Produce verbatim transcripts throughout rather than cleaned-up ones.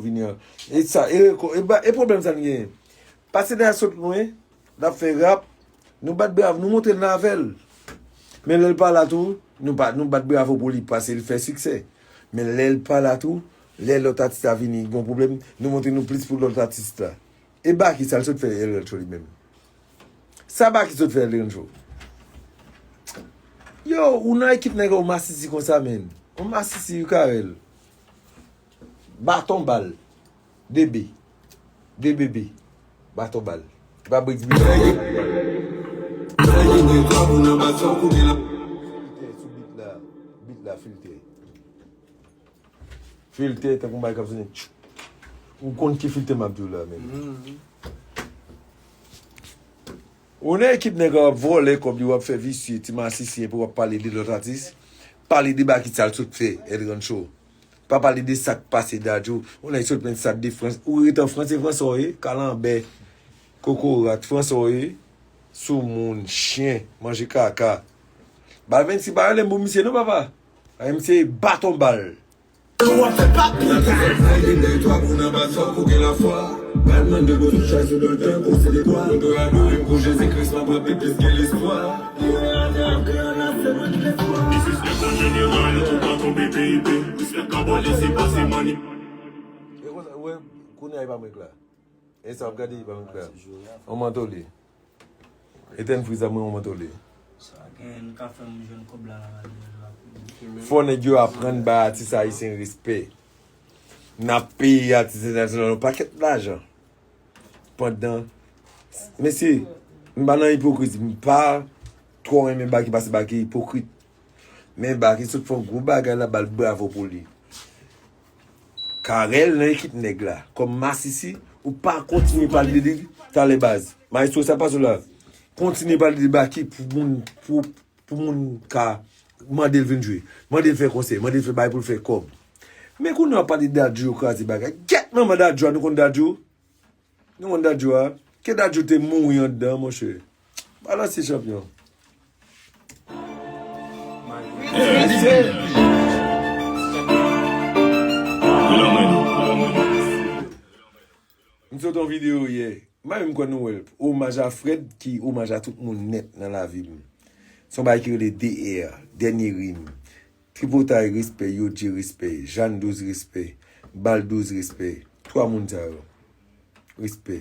vini an. E sa, e, e, ba- e pwoblèm sa n genyen. Pase dèyè sot lwen, l ap fè rap, nou bat bravo, nou montre n avè l. Men lè l pa la tou, nou pa, nou bat bravo pou li paske l fè siksè. Men lè l pa la tou, lè lòt atis la vini, gon pwoblèm, nou montre nou plis pou lòt atis la. E Baky, sa l sot fè L R Show li menm? Sa Baky sot fè L R Show? Yo, ou nan ekip nèg ou masisi konsa, menn. Ou masisi, Yukarel. Baton bal. D B. D B B. Baton bal. Ba Briggs Big. Filtè sou bit la. Bit la, filtè. Filtè, tankou bay k ap sonnen. Tchou. Ou konn ki filtè m ap di w la, menn. Ou nan ekip nèg w ap vòlè kòb li, w ap fè visye, ti masisi, epi w ap pale de lòt atis. Pale de Baky sa l sot fè, L R Show. Pa pale de sa k pase Dadju. Ou nèg sot plenn sa de Frans. Ou ret an Frans, se Franswa w ye, kalanbè, kokorat, Franswa w ye, soumoun, chen, manje kaka. Bal vennsik pa rele m pou misye non, papa. Ay, misye baton bal. Ou ap fè pa pita. Ay, de twa pou nan ba sa, pou gen lafwa. Batman de gwo sou chay sou dòl tankou se de kwa. Moun dwe adore m pou Jezi Kris, m ap rape plis gen lespwa. This is the jeneral, ou pa tonbe P I P. Respect kabòle, se pase money. E konsa, wè, kounye a e pa mwen k la. E sa w ap gade e pa mwen k la. On mantole. Etèn friz la mwen on mantole. Sa gen, n ka fè m jwenn kòb la la rapid rapid. Fò nèg yo aprann bay atis ayisyen respè. N ap peye atis entènasyonal yon pakèt lajan. Pandan, mesye, m pa nan ipokrizi, m pa twò renmen Baky pase Baky ipokrit. Men Baky sot fè yon gwo bagay la, ba l bravo pou li. Karèl nan ekip nèg la. Kòm masisi, ou pa kontinye pale de li. Talè baz. Maestro sa pase w la. Kontinye pale de Baky pou moun, pou, pou moun ka mande l vin jwe. Mande l fè konsè, mande l fè bagay pou l fè kòb. Men kounye a w ap pale de Dadju yo kraze bagay. Gyèt manman Dadju a, nou konn Dadju? Nou konn Dadju a? Ke Dadju te mouri anndan, monchè. Balanse chanpyon. M sot yon videyo yè. M pa menm kwè nou wè l. Omaj a Fred ki omaj a tout moun nèt nan lavi m. Se yon bagay ki rele D R, dènye rim. Tripotay respè, Yodje respè, Jàn douz respè, Bal douz respè. Twa moun sa yo. Respè.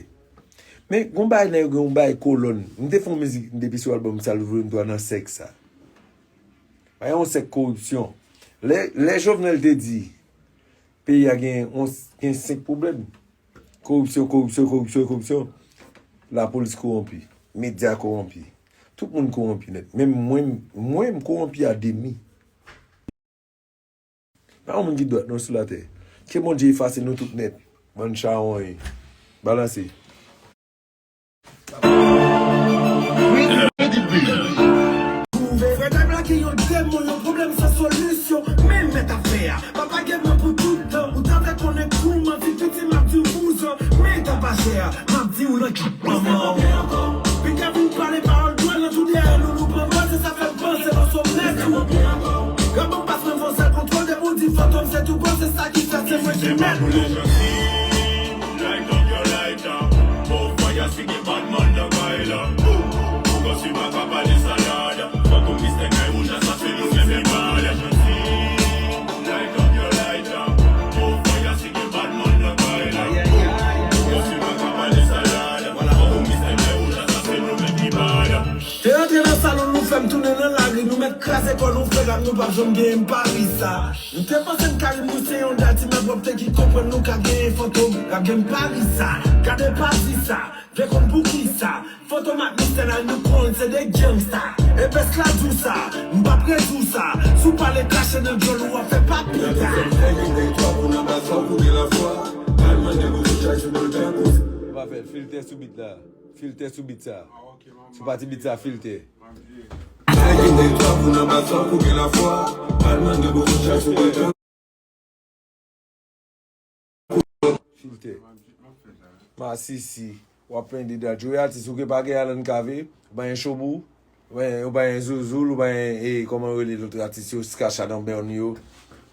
Men gon bagay nèg yo gen yon bagay kolòn. M te fè yon mizik depi sou albòm Salvador Volume twa nan sèk sa. Bagay yon sèk koripsyon. Lè, lè Jovenel te di peyi a gen yon, gen senk pwoblèm. Koripsyon, koripsyon, koripsyon, koripsyon. Lapolis kowonpi. Medya kowonpi. Tout moun kowonpi nèt. Menm mwen, mwen m kowonpi a demi. Pa yon moun ki dwat non sou latè. Ke Bondye efase nou tout nèt. Bann chawony. Balanse. Frè Dayv la gen yon demon, yon pwoblèm san solisyon. Men mèt afè a. Papa gen mwen pou tout tan. Ou ta vle konnen kouman vi piti m ap di w bouzan. Men ta pa chè a. M ap di w nan ki manman w. Pita vin pale pawòl dwòl nan tou dèyè loulou pran bòl, se sa fè m panse nan somè tou. Granmoun pas mwen fon sèl kontwòl, depi w di fantom se tou bon, se sa ki fè se mwen ki mèt. Light up your lighter. Bon faya si gen badman nan kay la. Ou konn si pa ka pale salad. Fantom mistèk kay wouj la, sa se nou menm ki bad. Light up your lighter. Bon faya si gen badman nan kay la. Ou konn si pa ka pale salad. Fantom mistèk kay wouj la, sa se nou menm ki bad. Te rantre nan salon, nou fè m tounen nan lari, nou mèt kraze kò nou, fè rap, nou p ap janm genyen m pa ri sa. M te panse m ka ri, nou se yon dati, men pwòpte ki konprann nou ka genyen fantom, rap gen m pa ri sa. Gade pa di sa, vle konn poukisa. Fantom ak Mistè Nine nou konn se de gangsta. Epès la di w sa, m p ap redi w sa. Si w pale krache nan djòl ou ap fè pa pita. Fè gen de twa pou nan baz la pou gen lafwa. Al mande pou tout chay sou dòl tankou. Ou pa fè l, filtè sou bit la. Filtè sou bit sa. Sou pati bit sa, filtè. Fè gen de twa pou nan baz la pou gen lafwa. Al mande pou tout chay sou dòl tankou. Filtè. Masisi, w ap plenn de Dadju. E atis ou ke pa gen Alan Cavé, ou pa gen Showbou, ou pa gen, ou pa gen Zouzoul, ou pa gen, e, kòman yo rele lòt atis yo, Skasha nan bèn yo.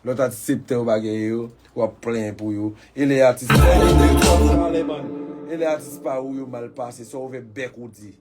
Lòt atis septan yo pa genyen yo, w ap plenyen pou yo. E lè atis pa ou, e lè atis pa ou yo mal pase, sa ouvè bèk ou di.